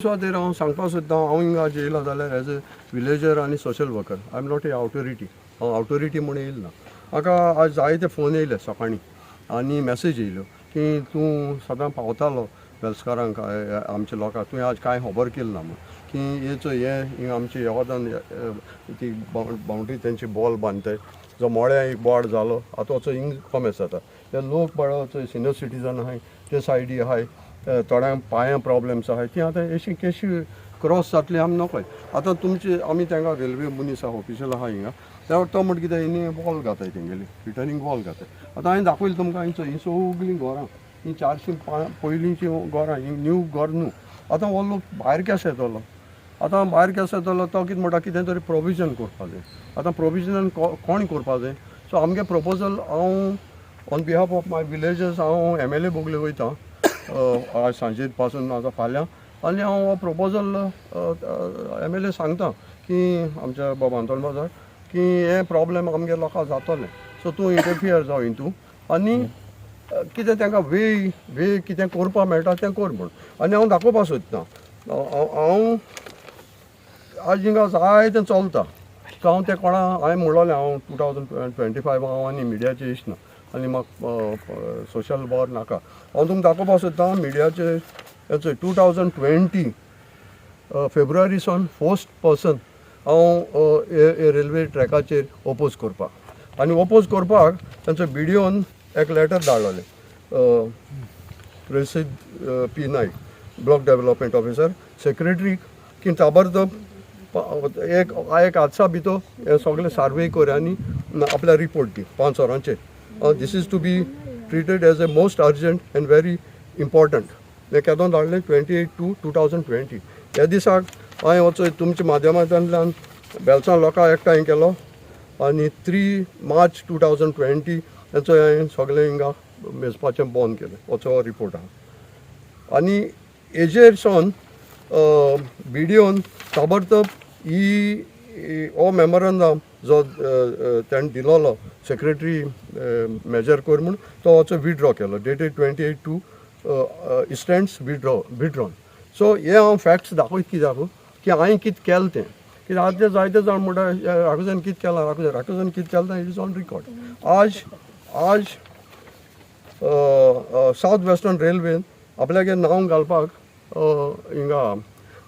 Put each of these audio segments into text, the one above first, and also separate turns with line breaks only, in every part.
सुवातेर हांव सांगपाक सोदता, हांव हिंगा आज येयला जाल्यार एज अ विलेजर आनी social worker. I am not a authority. हांव ऑथोरिटी म्हूण येयला ना. म्हाका आज जायते फोन येयले सकाळीं आनी मॅसेज येयल्यो की तूं सदां पावतालो वेल्सकारांक, आमच्या लोकांक, तुवें आज कांय खबर केली ना म्हूण की हे चोय, हे हिंगा आमची येवदान ती बाउंड्री तेंची बॉल बांदताय. जो मोळ्या एक बोर्ड जालो, आतां वचो हिंग कॉमेस जाता. ते लोक बाळो चोय, सिनियर सिटीजन आहाय, ते सायडी आहाय, थोड्यांक पांयां प्रॉब्लम्स आहाय. ती आतां अशी केशी क्रॉस जातली आमी नकोय. आतां तुमचे आमी तांकां रेल्वे मनीस आहा, ऑफिशियल आहा हिंगा, त्या तो म्हणटा कितें, हिनी वॉल घाताय, तेंगेली रिटर्निंग वॉल घाताय. आतां हांवें दाखयलें तुमकां, हिंचो हीं सगळीं घरां हीं 400 पयलींचीं घरां, हीं न्यू घर न्हू. आतां हो लोक भायर केसो येतलो? आतां भायर केसो येतलो? तो कितें म्हणटा, कितें तरी प्रोविजन करपा जाय. आतां प्रोविजन कोण करपा जाय? सो आमगे प्रपोजल, हांव on behalf of my villagers हांव एमएलए बोगले वयता आज सांजे पासून, आतां फाल्यां, आनी हांव हो प्रपोजल एमएलए सांगता की आमच्या बाबा आंतोन बाजार की हे प्रॉब्लेम आमगे लोकांक जातोले, सो तूं इंटरफियर जाव हितू आनी कितें तांकां वे वे कितें करपाक मेळटा तें कर म्हूण. आनी हांव दाखोवपाक सोदता, हांव आज हिंगा जायतें चलता. सो हांव तें कोणा हांवें म्हणलोलें, हांव 2025 हांव आनी मिडियाचेर ना आनी म्हाका सोशल वॉर नाका. हांव तुमकां दाखोवपाक सोदता मिडियाचेर, हेचो 2020 फेब्रुवारी सावन फर्स्ट पर्सन हांव रेल्वे ट्रॅकाचेर ओपोज करपाक. आनी ओपोज करपाक तांचो बिडिओन एक लेटर धाडलेलें, प्रसिद्ध P Naik, block development officer, सेक्रेटरीक की ताबडतोब एक एक आदसा भितर हें सगळें सार्वे कर आनी आपल्या रिपोर्ट दी 5 वरांचेर. This is to be treated as a most urgent and very important. हें केदो धाडलें? 28/2/2020. ह्या दिसाक हांवें वचो तुमच्या माध्यमांतल्यान बेलसां लोकांक एकठांय केलो आनी 3 मार्च 2020 तेचो हांवें सगळें हिंगा मेजपाचें बंद केलें. होचो हो रिपोर्ट आहा. आनी हेजेर सावन बिडिओन ताबडतोब ही हो मेमोरंडम जो तेणें दिलोलो सेक्रेटरी मेजर कर म्हूण, तो होचो विड्रॉ केलो, dated 28/2 stands withdrawn. So हे हांव फॅक्ट्स दाखयत कित्याक की हांवें कितें केलें तें. कित्याक आतां जायते जाण म्हणटा, राकूजान कितें केलां, राकूजान राकूजान कितें केलां तें, it is on record. आज आज सावथ वेस्टर्न रेल्वेन आपल्यागे नांव घालपाक हिंगा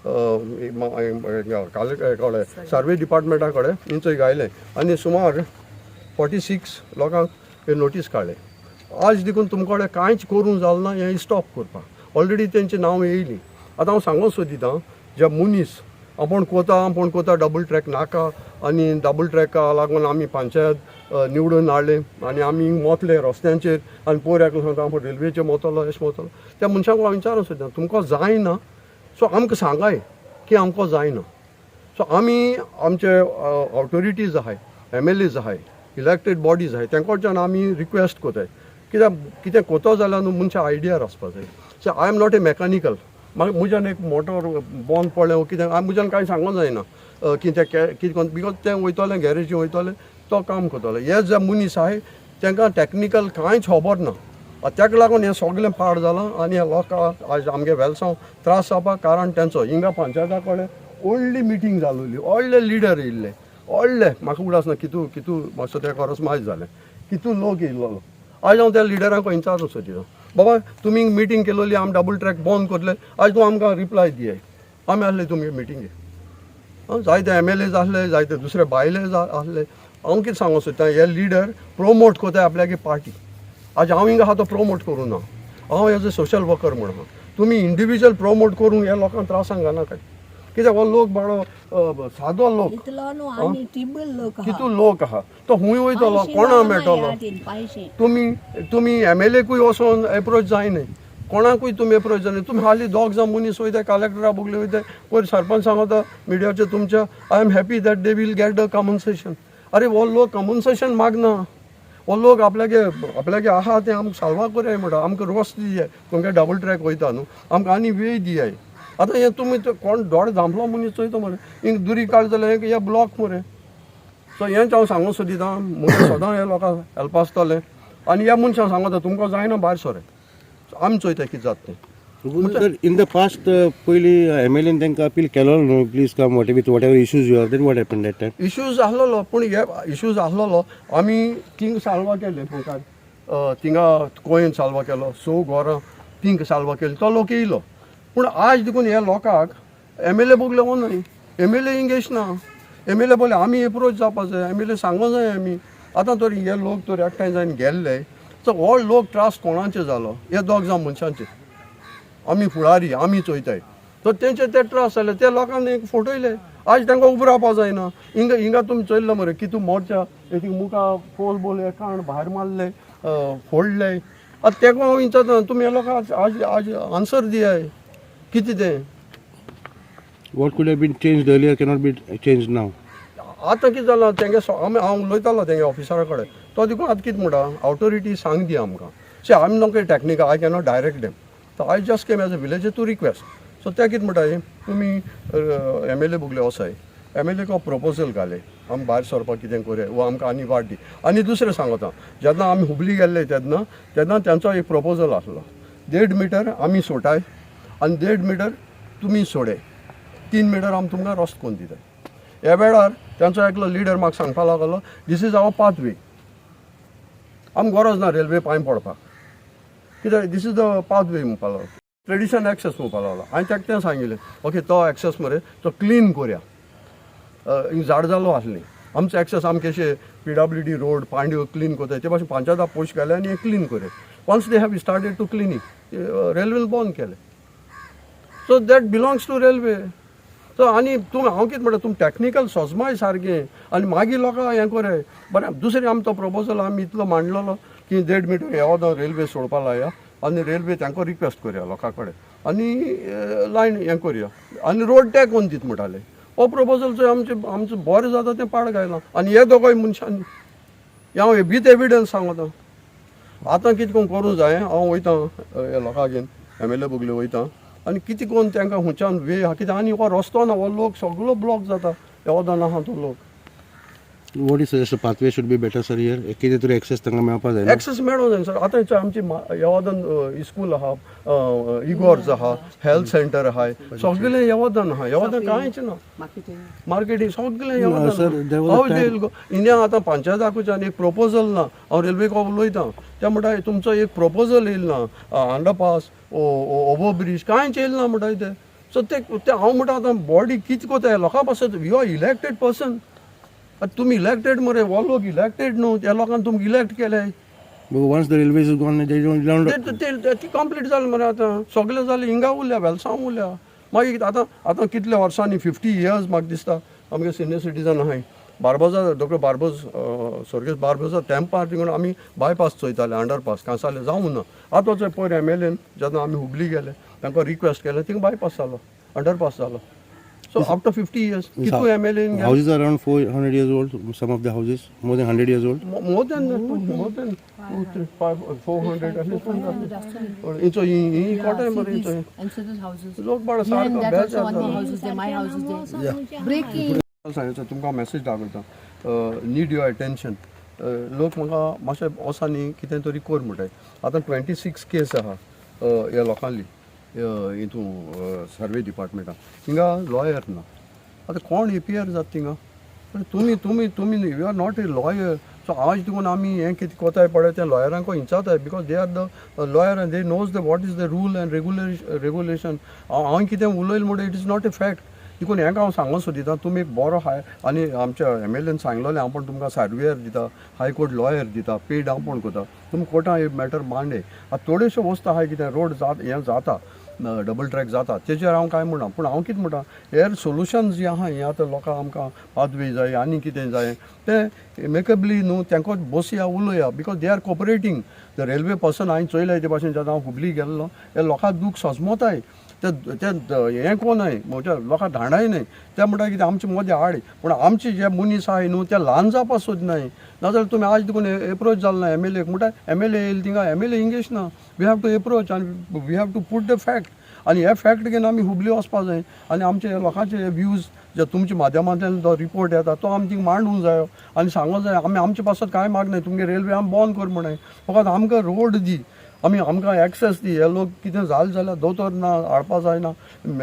हिंगा कडेन, सर्वे डिपार्टमेंटा कडेन इंचय घायलें आनी सुमार 46 लोकांक हे नोटीस काडले. आज देखून तुमचे कडेन कांयच करूंक जालें ना हें स्टॉप करपाक. ऑलरेडी तेंची नांव येयलीं. आतां हांव सांगूंक सोदितां, जे मनीस आपूण कोता, आपूण कोता, डबल ट्रॅक नाका आनी डबल ट्रॅका लागून आमी पंचायत निवडून हाडले आनी आमी मोतले रस्त्यांचेर आनी पोर एकलो सांगता आपूण रेल्वेचेर मोतलो, अशें मोतलो, त्या मनशांक हांव विचारूंक सोदता, तुमकां जायना, सो आमकां सांगाय की आमकां जायना. सो आमी आमचे ऑथोरिटीज आहाय, एमएलएज आहाय, इलेक्टेड बॉडीज आहाय, तेंकडच्यान आमी रिक्वेस्ट कोताय. कित्याक कितें कोतो जाल्यार न्हू मनशां आयडियार आसपा जाय. So I am not a mechanical. म्हाका म्हज्यान एक मोटर बंद पडलें वो कितें, म्हज्यान कांय सांगूंक जायना की तें कितें करून, because तें वयतलें गॅरेजी वयतलें, तो काम करतलो. हे जे मनीस आहाय तांकां टॅक्निकल कांयच खबर ना. ताका लागून हें सगळें पाड जालां आनी ह्या लोकांक आज आमगे वेलसांव त्रास जावपाक कारण तेंचो. हिंगा पंचायता कडेन व्हडली मिटींग जालोली, व्हडले लिडर येयल्ले, व्हडले, म्हाका उगडास ना कितू कितू, मातसो त्या कोरस मायज जालें, कितू लोक येयल्लो. आज हांव त्या लिडरांक विचारूंक सोदिता, बाबा तुमी मिटींग केलोली, आमी डबल ट्रॅक बंद करले, आज तूं आमकां रिप्लाय दियाय. आमी आसले तुमगे मिटिंगे, जायते एमएलएज आसले, जायते दुसरे भायले आसले. हांव कितें सांगूंक सोदता, हे लिडर प्रोमोट कोताय आपल्यागे पार्टी. आज हांव हिंगा आहा तो प्रोमोट करूं ना, हांव एज अ सोशल वर्कर म्हूण आहा. तुमी इंडिविज्युअल प्रोमोट करूंक ह्या लोकांक त्रासांक घालनाकाय. कित्याक हो लोक बाळो सादो लोक.
इतलो न्हू आनी टिबल लोक आहा.
कितू लोक आहा, तो खूंय वयतलो?
पांयशी
कोणा
लोकां
मेळटलो?
ह्या पांयशी.
तुमी एमएलएकूय वचोन एप्रोच जायना, कोणाकूय तुमी एप्रोच जायना. तुमी हाली दोग जाण मनीस वयताय, कलेक्टरा बगले वयताय. पयर सरपंच सांगता मिडियाचेर तुमच्या, I am happy that they will get the compensation. अरे, हो लोक कॉम्पन्सेशन मागना. हो लोक आपल्यागे आपल्यागे आहा तें आमकां साल्वार करया म्हणटा, आमकां रस्तो दियाय, तुमगे डबल ट्रॅक वयता न्हू, आमकां आनी वे दियाय. आतां हें तुमी कोण दोळे धांपलो मनीस चोयता मरे, हिंग दुरी काड जाल्यार हे ब्लॉक मरे. सो हेंच हांव सांगूंक सोदिता, म्हूण सदां हे लोकांक हेल्प आसतलें. आनी ह्या मनशांक सांगता, तुमकां जायना, भायर सराय, आमी चोयता कितें जाता तें.
सर, इन the past पयलीं एमएलएन तांकां अपील केलो न्हू, please come what with whatever issues you are, then what happen that time?
Issues आसलेलो, पूण हे इश्यूज आसलेलो, आमी थिंग साल्वा केले मुखार, थिंगा कोयन साल्वा केलो, स घरां थिंग साल्वा केली, तो लोक येयलो. पूण आज देखून ह्या लोकांक एमएलए बोगले न्हय, एमएलए इंगेज ना. एमएलए बोले आमी एप्रोच जावपा जाय, एमएलए सांगो जाय आमी. आतां तर हे लोक तर एकठांय जावन गेल्ले, सो हो लोक त्रास कोणाचे जालो? हे दोग जाण मनशांचे. आमी फुडारी आमी चोयताय, सो तेंचे ते त्रास जाले, ते लोकांनी एक फटयले. आज तांकां उबो रावपा जायना. हिंगा हिंगा तुमी चोयल्लो मरे, कितू मोर्चा एक मुखा पोल बोल एकाण भायर मारले, फोडले. आतां तेका हांव विचारता, तुमी ह्या लोकांक आज आज आन्सर दियाय कितें तें.
What could have been change earlier cannot be change नाव.
आतां कितें जालां तेंगे, आमी हांव उलयतालो तेंगे ऑफिसरा कडेन, तो देखून आतां कितें म्हणटा, ऑथोरिटी सांग दी आमकां. See, I am not a technical, I cannot direct them, so I just came as a villager to request. So ते कितें म्हणटा, तुमी एमएलए बुगले वसाय, एमएलए को प्रपोजल घाले, आमी भायर सरपाक कितें करुया वो आमकां आनी वाट दी. आनी दुसरें सांगता, जेन्ना आमी हुबली गेल्ले तेन्ना तेन्ना तेंचो एक प्रपोजल आसलो, 1.5 मिटर आमी सोटाय आनी 1.5 मिटर तुमी सोडे, 3 मिटर आमी तुमकां रस्तो करून दिताय. ह्या वेळार तेंचो एकलो लिडर म्हाका सांगपाक लागलो, "This is our pathway, आमकां गरज ना रेल्वे पांय पडपाक, कित्याक this is the pathway" म्हणपाक लागलो, ट्रेडिशनल एक्सेस म्हणपाक लागलो. हांवें ताका तें सांगिल्लें, ओके, तो एक्सेस मरे तो क्लीन करया, हिंग झाड जालो आसलीं, आमचो एक्सेस आमी कशे पीडब्ल्यूडी रोड पांड्यो क्लीन करताय ते भाशेन पंचायता पयशे घाले आनी हें क्लीन करया. Once they have started to cleaning, रेल्वेन बंद केलें. So that belongs to railway. So आनी तुमी, हांव कितें म्हणटा, तुमी टॅक्निकल सोजमाय सारकें आनी मागीर लोकांक हें कोराय बरें. दुसरें, आमी तो प्रपोजल आमी इतलो मांडलेलो की 1.5 मिटर येवो रेल्वे सोडपा लाया आनी रेल्वे तांकां रिक्वेस्ट करया लोकां कडेन आनी लायन हें करया आनी रोड टॅग कोन्न दीत म्हणटाले. हो प्रपोजल चोय, आमचें आमचें बरें जाता तें पाड घायलां आनी हे दोगांय मनशांनी, हें हांव वीथ एविडन्स सांगता. आतां कितें करून करूं जाय, हांव वयता ह्या लोकांगेर, एमएलए बगले वयता आनी कितें करून तांकां हुंच्यान वे आहा, कित्याक आनी हो रस्तो ना, हो लोक सगळो ब्लॉक जाता, येवदान आहा तो लोक.
What is suggest, pathway should be better, sir, here? कितें तरी एक्सेस तांकां मेळपा जाय न्हू?
एक्सेस मेळोंक जाय सर. आतां आमची येवादन इस्कूल आहा, इगोर्ज आहा, हेल्थ सेंटर आहा, सगळें येवादन आहा. येवादन कांयच ना.
मार्केटिंग.
मार्केटींग सगळें.
Sir, there was a time-
India आतां पंचायताकूच्यान एक प्रपोजल ना. हांव रेल्वेक उलयतां, ते म्हणटा तुमचो एक प्रपोजल येयल ना, अंडरपास, ओवर ब्रीज कांयच येयल ना म्हणटा ते. सो ते ते हांव म्हणटा, आतां बॉडी कितें कोताय लोकां पासत? You are elected person. आतां तुमी इलेक्टेड मरे, हो लोक इलेक्टेड न्हू, त्या लोकांक तुमकां इलेक्ट केले.
But once the railways is gone, they don't.
ते कंप्लीट जालें मरे, आतां सगळें जालें. हिंगा उरल्या, वेलसांव उरल्या. मागीर आतां आतां कितल्या वर्सांनी, 50 इयर्स म्हाका दिसता, आमगे सिनियर सिटीजन आहाय. बार्बोजा, डॉक्टर बार्बोज, स्वर्गेस्त बार्बोजा तेंपार थिंगून आमी बायपास चोयताले, अंडरपास कांसाले जावं ना. आतां चोय, पयर एमएलएन जेन्ना आमी हुबली गेले, तांकां रिक्वेस्ट केलें, थिंगा बायपास जालो, अंडरपास जालो. सो आफ्टर 50 इयर्स कितू MLN
Houses are around 400 years old. Some of the houses more than 100 years old.
More than two, three, five, 400 at least. इंचो ही कोटाय मरे इंचो.
Ancestral houses.
लोक बाळ
Here and
सारको
that
बेजार
also one more
जालो.
Houses there, my houses there. Breaking.
सांगितलं तुमकां, message दाखयता, need your attention. लोक म्हाका मातशें वोसानी कितें तरी कर म्हणटाय. आतां 26 केस आहा ह्या लोकांली हितून सर्वे डिपार्टमेंटान. हिंगा लॉयर ना, आतां कोण एपियर जाता थिंगा? तुमी तुमी तुमी, you are not a lawyer. So आज देखून आमी हें कितें कोताय पळय, तें लॉयरांक विचारताय, because they are the lawyer and they knows the what is the rule and regulation. हांव कितें उलयलें म्हणून it is not a fact. देखून हेंका हांव सांगूंक सोदिता, तुमी एक बरो हाय आनी आमच्या एमएलएन सांगलेलें, हांव पण तुमकां सर्वेयर दिता, हायकोर्ट लॉयर दिता, पेड हांव पण करता, तुमी कोर्टान एक मॅटर मांडे. आतां थोड्योश्यो वस्तू आहाय, कितें रोड जात हें जाता, डबल ट्रॅक जाता, तेजेर हांव कांय म्हणना. पूण हांव कितें म्हणटा, हेर सोल्युशन जी आहा, हें आतां लोकांक आमकां पाथवे जाय आनी कितें जाय तें एमिकेबली न्हू, तांकां बसया, उलोवया, because they are cooperating, the railway person. हांवें चोयलें ते भाशेन, जेन्ना हांव हुबली गेल्लो, हे लोकांक दूख सजमोताय, ते ते हें कोनाय म्हणजे लोकांक धाडाय न्हय. ते म्हणटा कितें आमचे मदें हाड, पूण आमचे जे मनीस आहाय न्हू, ते ल्हान जावपा सोदनाय. नाजाल्यार तुमी आज देखून एप्रोच जाल ना एमएलएक म्हणटा, एमएलए येयले थिंगा, एमएलए इंगेज ना. We have to approach आनी we have to put the fact. आनी हे फॅक्ट घेवन आमी हुबली वचपा जाय आनी आमचे लोकांचे व्यूज जे तुमच्या माध्यमांतल्यान जो रिपोर्ट येता, तो आमी थिंगा मांडूंक जायो आनी सांगूंक जाय. आमी आमचे पासत कांय मागनाय, तुमगे रेल्वे आमी बंद कर म्हणून, फकत आमकां रोड दी. आमी आमकां एक्सेस दी. हे लोक कितें जालें जाल्यार दोतोर ना, हाडपा जायना.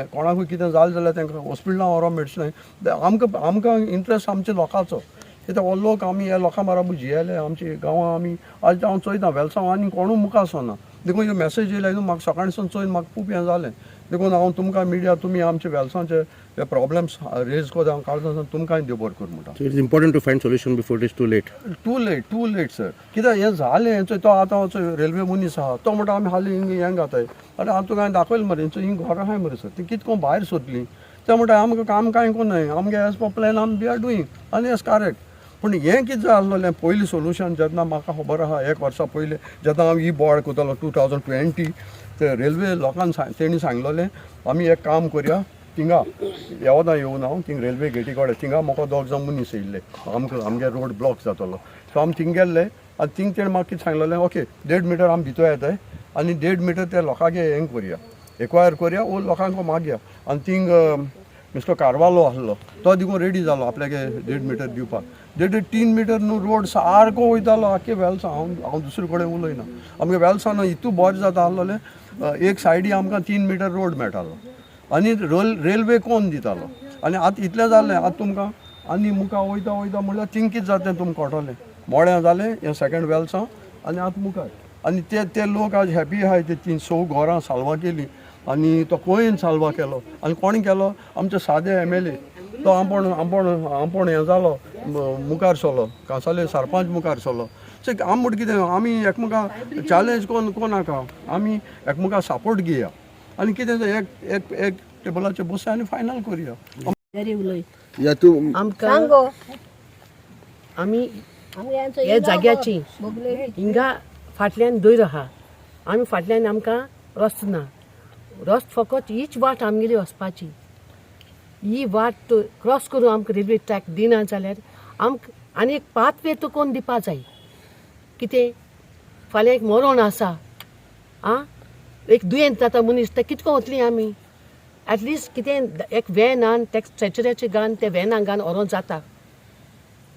कोणाकूय कितें जालें जाल्यार तांकां हॉस्पिटलां व्हरोंक मेळचें. आमकां इंट्रस्ट आमच्या लोकांचो, कित्याक हो लोक आमी ह्या लोकां बराबर जियेले आमच्या गांवां. आमी आज हांव चोयता वेलसांव आनी कोणूय मुखार सरना. देखून ह्यो मॅसेज येयल्या न्हू म्हाका सकाळीं चोयन म्हाका खूब हें जालें. देखून हांव तुमकां मिडिया, तुमी आमचे वेलसांवचे हे प्रॉब्लम्स रेज कोता, हांव काळजान तुमकांय देव बरें करूं म्हणटा.
So it is important to find solution before it is too late.
Too late, too late, sir. कित्याक हें जालें चोय, तो आतां चोय रेल्वे मनीस आहा, तो म्हणटा आमी हालीं हिंग हें घाताय. आरे, हांव तुका हांवें दाखयलें मरे, चोय हिंग घरां आहाय मरे सर, ती कित कोन्न भायर सोदलीं. ते म्हणटा आमकां काम कांय कोन्नाय, आमगे एज पर प्लॅन आमी we are doing आनी एस करेक्ट. पूण हें कितें जाय आसलेलें पयलीं सोल्युशन, जेन्ना म्हाका खबर आहा, एक वर्सा पयलीं जेन्ना हांव ही बोर्ड करतालो 2020, ते रेल्वे लोकांक सांग, तेणी सांगलेलें आमी एक काम करया थिंगा येवना येवन हांव थिंग रेल्वे गेटी कडेन थिंगा म्हाका दोग जाण मनीस येयल्ले, आमकां आमगे रोड ब्लॉक जातलो. सो आमी थिंग गेल्ले आनी थिंग तेणें म्हाका कितें सांगलेलें, ओके देड मिटर आमी भितर येताय आनी देड मिटर ते लोकांगे हें करया, एक्वायर करया वो लोकांक मागया. आनी थिंग मिस्टर कार्वालो आसलो, तो देखून रेडी जालो आपल्यागे देड मिटर दिवपाक. देड 3 मिटर न्हू रोड सारको वयतालो आख्खे वेलसांव. हांव दुसरे कडेन उलयना, आमगे वेलसांव इतू बरें जाता आसलेलें. एक सायडी आमकां 3 मिटर रोड मेळटालो आनी रोल रेल्वे कोन दितालो. आनी आतां इतलें जालें, आतां तुमकां आनी मुखार वयता वयता म्हणल्यार थिंग कितें जाता तें तुमकां कळटलें. मोळ्यां जालें हें सेकंड वेलसांव आनी आतां मुखार आनी ते ते लोक आज हॅपी आहाय. ते तीन स घरां साल्वां केलीं आनी तो कोयन साल्वा केलो आनी कोणें केलो? आमचे सादे एमएलए. तो आमपोण आमपोण आमपोण हें जालो, मुखार सरलो, कांसावले सरपंच मुखार सरलो. सो आमी म्हण कितें, आमी एकमेका चॅलेंज कोन कोनाका, आमी एकमेका सपोर्ट घेया आनी कितें तें एक एक एक टेबलाचेर बसया आनी फायनल करया.
जरी उलय.
या तूं.
आमकां
सांग गो.
आमी
आमगे
हे जाग्याची हिंगा फाटल्यान दोयर आहा, आमी फाटल्यान आमकां रस्तो ना. रस्तो फकत हीच वाट आमगेली वचपाची. ही वाट क्रॉस करून आमकां रेल्वे ट्रॅक दिना जाल्यार आमकां आनी एक पाथवे तो कोण दिवपा जाय. कितें फाल्यां एक मरण आसा, आं एक दुयेंत जाता मनीस, ते कितको वतली आमी? एटलिस्ट कितें एक व्हॅन हान तेका स्ट्रेचराचेर घालून ते व्हॅनाक घालून व्हरोन जाता,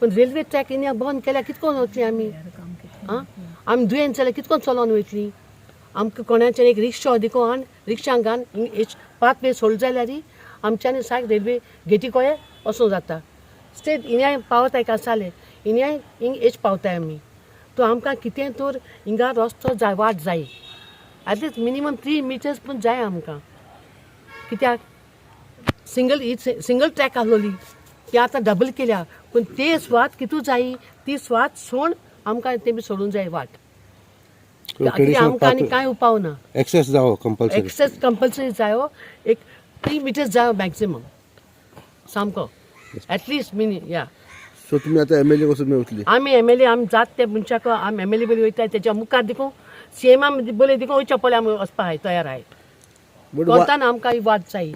पूण रेल्वे ट्रॅक हिंगा बंद केल्यार कितको वतली आमी? आं आमी दुयेंत जाल्यार कितको चलोन वयतली? आमकां कोणाच्यान एक रिक्शा देखून हाड, रिक्षांक घालून पाथवे सोडले जाल्यार आमच्यांनी सारकें रेल्वे गेटी कडेन वचूंक जाता. स्टेट हिंगाय पावताय कांसावले, हिंगाय हिंग हेच पावताय आमी. तो आमकां कितें तर हिंगा रस्तो जाय, वाट जाय, एटलिस्ट मिनिमम 3 मिटर्स पूण जाय आमकां. कित्याक सिंगल ही सिंगल ट्रॅक आसलोली, ती आतां डबल केल्या, पूण ते सुवात कितू जायी, ती सुवात सोड आमकां तेमी सोडूंक जाय वाट. कित्याक आमकां आनी कांय उपाव ना.
एक्सेस जावो कंपल्सरी.
एक्सेस कंपल्सरी जायो, एक 3 मिटर्स जायो मॅक्सिमम सामको एटलिस्ट मिनी या.
सो तुमी आतां एमएलए वचून मेवतली?
आमी एमएलए, आमी जात ते मनशाक आमी एमएलए बरी वयता, तेच्या मुखार देखून सीएमा बरे देखून वयच्या पयलीं आमी वचपा आहाय, तयार आहाय.
बट
कोंतान आमकां ही वाट जाय.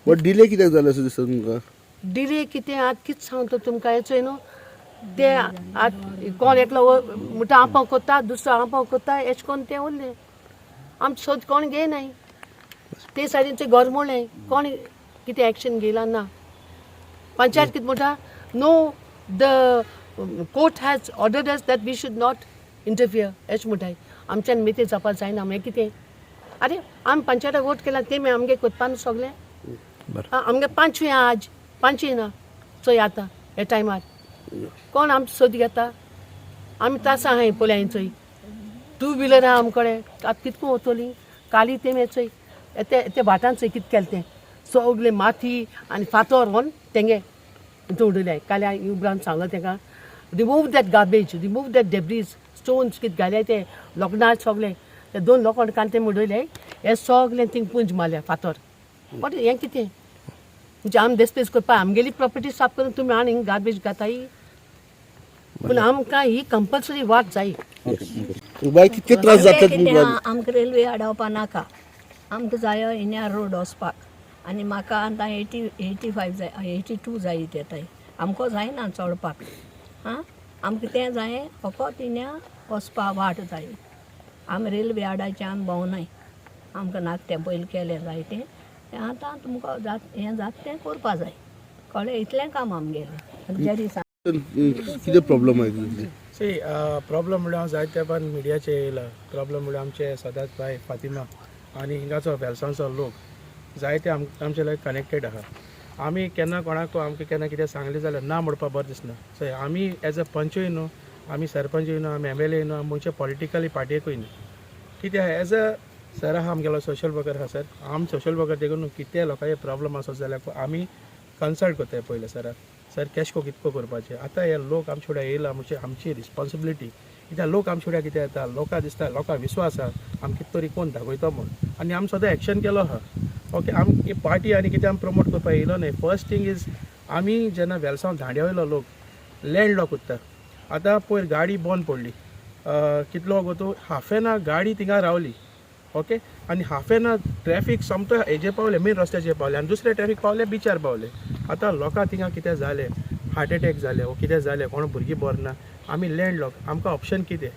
बट डिले कित्याक जालो असो दिसता तुमकां?
डिले कितें आतां कितें सांगता तुमकां, हें चोय न्हू ते आतां कोण एकलो म्हणटा हांव कोत्ता, दुसरो हांव कोत्ता, एशें कोन्न तें उरलें. आमचें सोद कोण घेयनाय. ते सायडीन ते घर मोडलें, कोण कितें एक्शन घेयला ना. पंचायत कितें म्हणटा, no, the court has ordered us that we should not interfere, एशें म्हणटाय. आमच्यान मेते जावपा जायना. मागीर कितें? आरे, आमी पंचायताक वोट केला, ते मागीर आमगे कोत्पा न्हू सगलें. आमगे पांचवी आहा आज, पांचवी ना चोय आतां ह्या टायमार कोण आमचो सोद घेता? आमी त्रासां आहाय पळय चोय, टू व्हिलर आहा आमकडे, आतां कितको वतली काली तें चोय. ते ते भाटान चोय कितें केलें तें, सगलें माती आनी फातर व्हरून तेंगे हितून उडयलें. काल हांवें उपरांत सांगलो तेंका, remove that garbage, remove that debris, stones कितें घाले ते लोखणा सगलें, ते दोन लोखण काडून ते उडयले. हे सगलें थिंग पुंज मारल्या फातर. बट हें कितें म्हणजे आमी देस्पेस करपा, आमगेली प्रॉपर्टी साफ करून तुमी आनी हिंग गार्बेज घाताय? पूण आमकां ही कंपल्सरी वाट जाय.
बाय, कितके त्रास जातात
कितें
तुमकां?
आमकां रेल्वे आडावपा नाका, आमकां जायो हिन्या रोड वचपाक. आनी म्हाका आतां 80, 85 जाय, 82 जाय येताय, आमकां जायना चडपाक. आं आमकां तें जाय, फकत हिन्या वचपा वाट जाय. आमी रेल्वे आडायचे आमी भोंवनाय. आमकां नाका तें, पयलीं केलें जाय तें, तें आतां तुमकां जात हें जाता तें करपा जाय, कळ्ळें? इतलें काम आमगेलें, जेरी सांग.
कितें प्रॉब्लम आहे?
सी, प्रॉब्लम म्हणल्यार हांव जायते तेंपान मिडियाचेर येयला. प्रॉब्लम म्हणल्यार आमचे सदांच भाय फातिमा आनी हिंगाचो वेलसांवचो लोक जायते आमचे लायक कनेक्टेड आहा. आमी केन्ना कोणाक आमकां केन्ना कितें सांगलें जाल्यार ना म्हणपाक बरें दिसना. सो आमी एज अ पंचूय न्हू, आमी सरपंचूय न्हू, आमी एमएलए न्हू, आमी खंयचे पॉलिटिकली पार्टयेकूय न्हू. कितें आहा, एज अ सर आहा आमगेलो सोशल वर्कर आहा सर. आम सोशल वर्कर देखून न्हू, कितें लोकांचे प्रॉब्लम आसत जाल्यार आमी कन्सल्ट करताय पयलें सराक, सर केशको कितको करपाचें. आतां हे लोक आमचे फुडें येयला म्हणजे आमची रिस्पॉन्सिबिलिटी. कित्याक लोक आमचे फुडें कितें येता, लोकां दिसता, लोकांक विस्वास आहा आम कितें तरी कोण दाखयतो म्हूण, आनी आमी सदां एक्शन केलो आहा. ओके, आम पार्टी आनी कितें आमी प्रमोट करपाक येयलो न्हय. फर्स्ट थींग is आमी जेन्ना वेलसांव धांड्या वयलो लोक लँड लॉक उरता. आतां पयर गाडी बंद पडली, कितलो वगत हाफ एन आवर गाडी थिंगा रावली. ओके, आनी हाफ एन आवर ट्रॅफीक सोमतो हेजे पावले, मेन रस्त्याचेर पावले आनी दुसरे ट्रॅफीक पावले, बिचार पावले. आतां लोकां थिंगा कितें जालें, हार्ट एटॅक जाले वो कितें जालें, कोण भुरगीं बरें ना. आमी लँड लॉक, आमकां ऑप्शन कितें?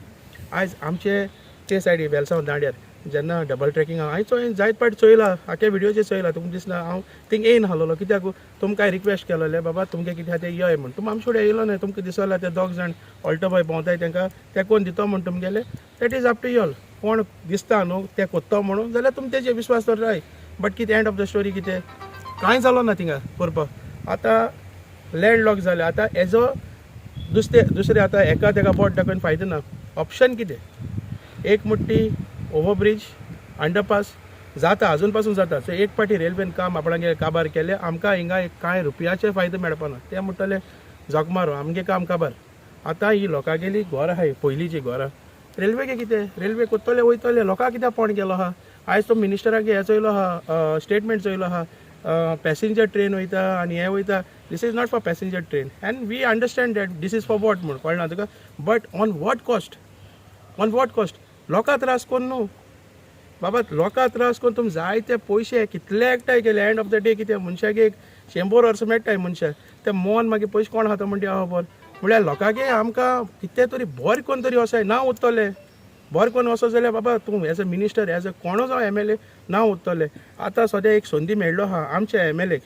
आयज आमचे ते सायडी वेलसांव दांड्यार जेन्ना डबल ट्रॅकिंग हांवें चोय, जायत पाट चोयला, आख्या विडियोचेर चोयला. तुमकां दिसना हांव थिंग येयन आहलोलो कित्याक तुमकां रिक्वेस्ट केलोलें, बाबा तुमगे कितें आहा तें यो म्हूण. तुमी आमचे फुडें येयलो न्हय. तुमकां दिसोला ते दोग जाण ऑल्टो बॉय भोंवताय, तांकां ते कोण दितो म्हूण तुमगेले, that is up to y'all. कोण दिसता न्हू ते कोत्तो म्हणून जाल्यार तुमी तेजेर विस्वास दवराय. बट कितें एंड ऑफ the story, कितें कांय जालो ना थिंगा करपाक. आतां लँड लॉक जालें. आतां एज अ दुसरे दुसरे आतां एका तेका बोट दाखोवन फायदो ना. ऑप्शन कितें? एक मुट्टी ओवरब्रीज, अंडरपास जाता, अजून पासून जाता. सो एक पाटी रेल्वेन काम आपणागे काबार केलें, आमकां हिंगा एक कांय रुपयाचे फायदो मेळपाना. ते म्हणटले झक मारो, आमगे काम काबार. आतां ही लोकांगेली घरां आहाय, पयलींची घरां. रेल्वेगे कितें, रेल्वे कोत्तले वयतले, लोकांक कित्याक पोण केलो आहा? आयज तो मिनिस्टराक हें चोयलो आहा, स्टेटमेंट चोयलो आहा, पॅसेंजर ट्रेन वयता आनी हें वयता. This is not for passenger train and we understand that this is for what म्हूण कळना तुका, but on what cost, on what cost? लोकां त्रास कोन्न न्हू बाबा, लोकां त्रास करून तुमी जायते पयशे कितले एकठांय केले. एंड ऑफ the day कितें, मनशाक एक 100 वर्सां मेळटाय मनशाक, ते मोन मागीर पयशे कोण खाता म्हणटा खबर. म्हळ्यार लोकांक आमकां कितें तरी बरें कोन्न तरी वसाय ना उरतलें. बरें कोन्न वचत जाल्यार बाबा तूं as a minister, as a कोणो जावं एमएलए ना उरतलें. आतां सद्या एक संदी मेळ्ळो आहा आमच्या एमएलएक,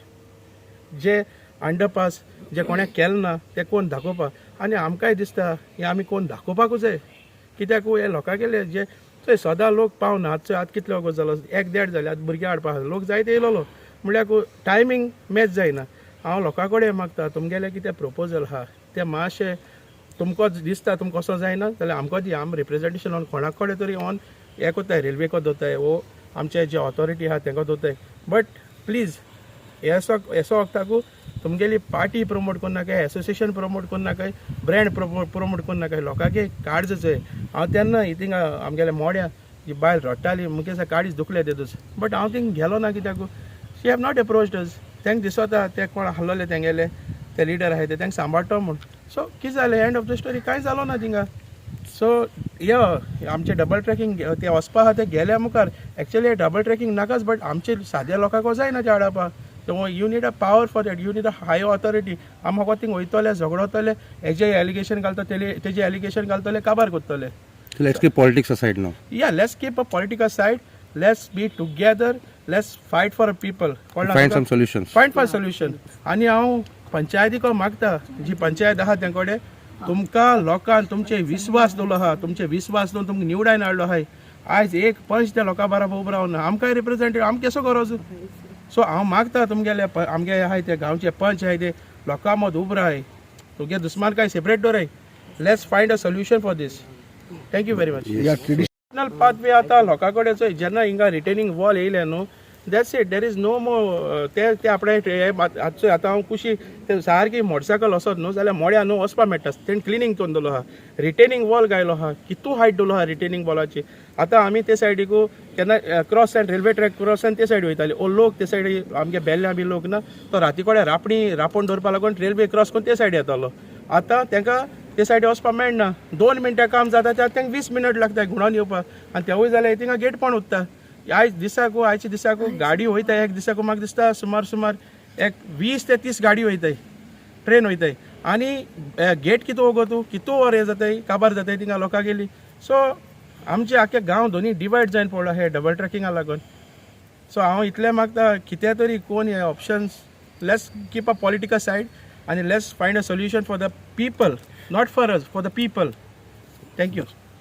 जे अंडरपास जे कोणें केलें ना तें कोण दाखोवपाक. आनी आमकांय दिसता हें आमी कोण दाखोवपाकूच जाय. कित्याक हे लोकां गेले जे चोय सदां लोक पावना. आतां चोय, आतां कितलो वगत जालो, एक देड जालें. आतां भुरगे हाडपा आहा लोक जायते येयलोलो, म्हळ्यार टायमींग मॅच जायना. हांव लोकां कडेन मागता, तुमगेलें कितें प्रपोजल आहा तें मातशें तुमकां दिसता, तुमकां कसो जायना जाल्यार आमकां दी. आम रिप्रेजेंटेशन ऑन कोणा कडेन तरी ऑन हें कोत्ताय, रेल्वेको दवरताय वो आमचे जे ऑथॉरिटी आहा तांकां दवरताय. बट प्लीज येसो येसो वखदाकू तुमगेली पार्टी प्रमोट करनाकाय, एसोसिएशन प्रमोट करनाकाय, ब्रँड प्रमोट करनाकाय. लोकांक काळज चोय. हांव तेन्ना थिंगा आमगेल्या मोड्या जी बायल रडटाली, मुगे काळीज दुखलें तेदूस, बट हांव थिंग गेलो ना कित्याक she have not approached us. तांकां दिसता ते कोण आहलोले तेंगेले ते लिडर आहाय ते तांकां सांबाळटो म्हूण. सो कितें जालें, एंड ऑफ the story कांय जालो ना थिंगा. सो यो आमचे डबल ट्रॅकिंग ते वचपा आहा ते गेल्या मुखार एक्चुअली डबल ट्रॅकिंग नाकाच, बट आमचे साद्या लोकांक जायना ते हाडपा. You need a power for that, you need a high authority. आम फकत थिंग वयतले, झगडतले, हेजे एलिगेशन घालता, तेजे एलिगेशन घालतले, काबार करतले.
So let's keep politics aside now.
Yeah, let's keep a political side. Let's be together. Let's fight for people.
Find some solutions.
Find for solution. आनी हांव पंचायतीको मागता, जी पंचायत आहा तें कडेन, तुमकां लोकांक तुमचे विस्वास दवरलो आहा, तुमचे विस्वास दवरून तुमकां निवडायन हाडलो आहाय. आयज एक पंच त्या लोकां बराबर उबो रावना, आमकांय रिप्रेझेंटेटिव्ह आमकां केसो गरज? सो हांव मागता तुमगेले आमगे आहाय ते गांवचे पंच आहाय ते लोकां मद उबो राय, तुगे दुस्मान काय separate दवराय. Let's find a solution for this. Thank you very much. National pathway आतां लोकां कडेन चोय, जेन्ना हिंगा रिटेनिंग वॉल येयलें न्हू, that's it, there is no more. ते ते आपणे हे आतां आतां हांव कुशी ते सारकी मोटरसायकल वचत न्हू जाल्यार मोड्या न्हू वचपा मेळटा. तेणें क्लिनींग करून दवरलो आहा, रिटेनिंग वॉल घायलो आहा, कितू हायट दवरलो आहा रिटेनिंग वॉलाची. आतां आमी ते सायडीकू केन्ना cross and railway track cross आनी ते सायडी वयताले. ओ लोक ते सायडी आमगे बेल्ल्या बी लोक ना, तो राती कडेन रापणी रापोण दवरपा लागून रेल्वे क्रॉस करून ते सायडी येतालो. आतां तांकां ते सायडी वचपाक मेळना. 2 मिनटां काम जाता त्या तांकां 20 मिनट लागता घुणोन येवपाक. आनी तेवूय जाल्यार थिंगा गेट पण उरता. आयज दिसाकू, आयच्या दिसाकू गाडी वयता, एक दिसाकू म्हाका दिसता सुमार सुमार एक 20 ते 30 गाडी वयताय, ट्रेन वयताय. आनी गेट कितू वगो तूं कितू वर हें जाताय, काबार जाताय थिंगा लोकां गेली. सो आमचे आख्खे गांव दोनी डिवायड जायन पडलो हे डबल ट्रॅकिंगा लागून. सो हांव इतलें मागता, कितें तरी कोण हे options, let's keep a political side आनी let's find a solution for the people, not for us, for the people. Thank you.